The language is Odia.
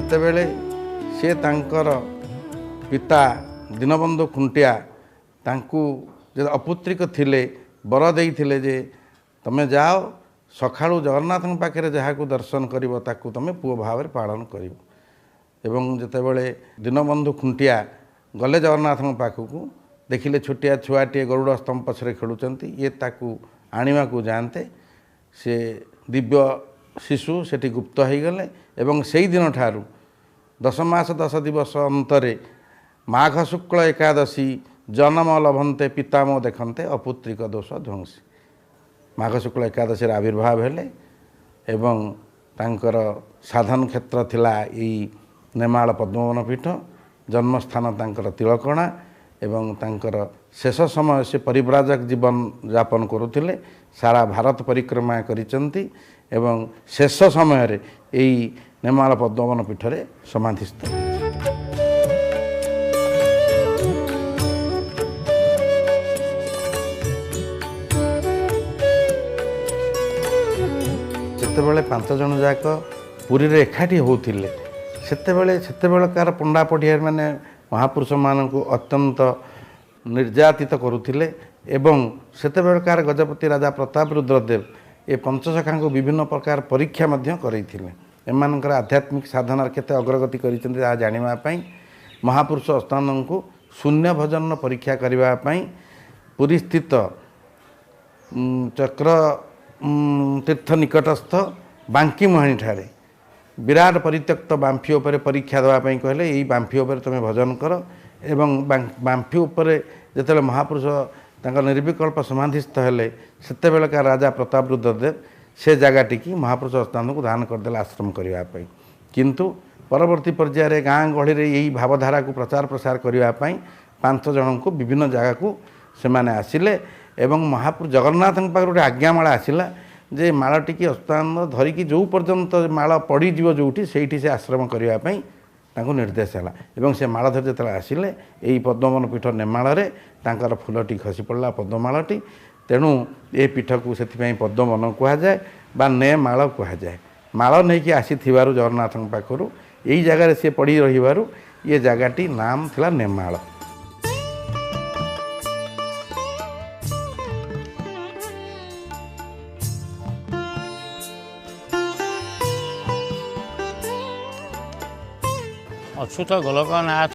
ସେତେବେଳେ ସେ ତାଙ୍କର ପିତା ଦୀନବନ୍ଧୁ ଖୁଣ୍ଟିଆ ତାଙ୍କୁ ଯେ ଅପୁତ୍ରିକ ଥିଲେ ବର ଦେଇଥିଲେ ଯେ ତୁମେ ଯାଅ ସକାଳୁ ଜଗନ୍ନାଥଙ୍କ ପାଖରେ ଯାହାକୁ ଦର୍ଶନ କରିବ ତାକୁ ତୁମେ ପୁଅ ଭାବରେ ପାଳନ କରିବ। ଏବଂ ଯେତେବେଳେ ଦୀନବନ୍ଧୁ ଖୁଣ୍ଟିଆ ଗଲେ ଜଗନ୍ନାଥଙ୍କ ପାଖକୁ, ଦେଖିଲେ ଛୋଟିଆ ଛୁଆଟିଏ ଗରୁଡ଼ ସ୍ତମ୍ଭ ପଛରେ ଖେଳୁଛନ୍ତି। ଇଏ ତାକୁ ଆଣିବାକୁ ଯାଆନ୍ତେ ସେ ଦିବ୍ୟ ଶିଶୁ ସେଠି ଗୁପ୍ତ ହୋଇଗଲେ। ଏବଂ ସେଇଦିନଠାରୁ 10 ମାସ 10 ଦିବସ ଅନ୍ତରେ ମାଘ ଶୁକ୍ଳ ଏକାଦଶୀ ଜନ୍ମ ଲଭନ୍ତେ ପିତାମୋ ଦେଖନ୍ତେ ଅପୁତ୍ରିକ ଦୋଷ ଧ୍ୱଂସୀ। ମାଘ ଶୁକ୍ଳ ଏକାଦଶୀରେ ଆବିର୍ଭାବ ହେଲେ ଏବଂ ତାଙ୍କର ସାଧନ କ୍ଷେତ୍ର ଥିଲା ଏଇ ନେମାଳ ପଦ୍ମବନ ପୀଠ, ଜନ୍ମସ୍ଥାନ ତାଙ୍କର ତିଳକଣା ଏବଂ ତାଙ୍କର ଶେଷ ସମୟ ସେ ପରିବ୍ରାଜକ ଜୀବନ ଯାପନ କରୁଥିଲେ। ସାରା ଭାରତ ପରିକ୍ରମା କରିଛନ୍ତି ଏବଂ ଶେଷ ସମୟରେ ଏଇ ନେମାଳ ପଦ୍ମବନ ପୀଠରେ ସମାଧିସ୍ଥ। ଯେତେବେଳେ 5 ଜଣ ଯାକ ପୁରୀରେ ଏକାଠି ହେଉଥିଲେ ସେତେବେଳେ ସେତେବେଳକାର ପଣ୍ଡା ପଡ଼ିଆମାନେ ମହାପୁରୁଷମାନଙ୍କୁ ଅତ୍ୟନ୍ତ ନିର୍ଯାତିତ କରୁଥିଲେ ଏବଂ ସେତେବେଳକାର ଗଜପତି ରାଜା ପ୍ରତାପ ରୁଦ୍ରଦେବ ଏ ପଞ୍ଚସଖାଙ୍କୁ ବିଭିନ୍ନ ପ୍ରକାର ପରୀକ୍ଷା ମଧ୍ୟ କରାଇଥିଲେ। ଏମାନଙ୍କର ଆଧ୍ୟାତ୍ମିକ ସାଧନାର କେତେ ଅଗ୍ରଗତି କରିଛନ୍ତି ତାହା ଜାଣିବା ପାଇଁ ମହାପୁରୁଷ ଅଚ୍ୟୁତାନନ୍ଦଙ୍କୁ ଶୂନ୍ୟ ଭଜନର ପରୀକ୍ଷା କରିବା ପାଇଁ ପୁରୀସ୍ଥିତ ଚକ୍ର ତୀର୍ଥ ନିକଟସ୍ଥ ବାଙ୍କିମୁହାଣୀଠାରେ ବିରାଟ ପରିତ୍ୟକ୍ତ ବାମ୍ଫି ଉପରେ ପରୀକ୍ଷା ଦେବା ପାଇଁ କହିଲେ। ଏଇ ବାମ୍ଫି ଉପରେ ତୁମେ ଭଜନ କର। ଏବଂ ବାମ୍ଫି ଉପରେ ଯେତେବେଳେ ମହାପୁରୁଷ ତାଙ୍କ ନିର୍ବିକଳ୍ପ ସମାଧିସ୍ଥ ହେଲେ ସେତେବେଳକା ରାଜା ପ୍ରତାପ ରୁଦ୍ରଦେବ ସେ ଜାଗାଟିକି ମହାପୁରୁଷ ଅଚ୍ୟୁତାନନ୍ଦଙ୍କୁ ଦାନ କରିଦେଲେ ଆଶ୍ରମ କରିବା ପାଇଁ। କିନ୍ତୁ ପରବର୍ତ୍ତୀ ପର୍ଯ୍ୟାୟରେ ଗାଁ ଗହଳିରେ ଏଇ ଭାବଧାରାକୁ ପ୍ରଚାର ପ୍ରସାର କରିବା ପାଇଁ 5 ଜଣଙ୍କୁ ବିଭିନ୍ନ ଜାଗାକୁ ସେମାନେ ଆସିଲେ ଏବଂ ମହାପ୍ରଭୁ ଜଗନ୍ନାଥଙ୍କ ପାଖରୁ ଗୋଟେ ଆଜ୍ଞାମାଳ ଆସିଲା ଯେ ମାଳଟିକି ଅଚ୍ୟୁତାନନ୍ଦ ଧରିକି ଯେଉଁ ପର୍ଯ୍ୟନ୍ତ ମାଳ ପଡ଼ିଯିବ ଯେଉଁଠି ସେଇଠି ସେ ଆଶ୍ରମ କରିବା ପାଇଁ ତାଙ୍କୁ ନିର୍ଦ୍ଦେଶ ହେଲା। ଏବଂ ସେ ମାଳ ଧରି ଯେତେବେଳେ ଆସିଲେ ଏଇ ପଦ୍ମବନ ପୀଠ ନେମାଳରେ ତାଙ୍କର ଫୁଲଟି ଖସି ପଡ଼ିଲା, ପଦ୍ମମାଳଟି। ତେଣୁ ଏ ପୀଠକୁ ସେଥିପାଇଁ ପଦ୍ମବନ କୁହାଯାଏ ବା ନେମାଳ କୁହାଯାଏ। ମାଳ ନେଇକି ଆସିଥିବାରୁ ଜଗନ୍ନାଥଙ୍କ ପାଖରୁ ଏଇ ଜାଗାରେ ସିଏ ପଡ଼ି ରହିବାରୁ ଏ ଜାଗାଟି ନାମ ଥିଲା ନେମାଳ। ଅଚ୍ୟୁତ ଗୋଲକନାଥ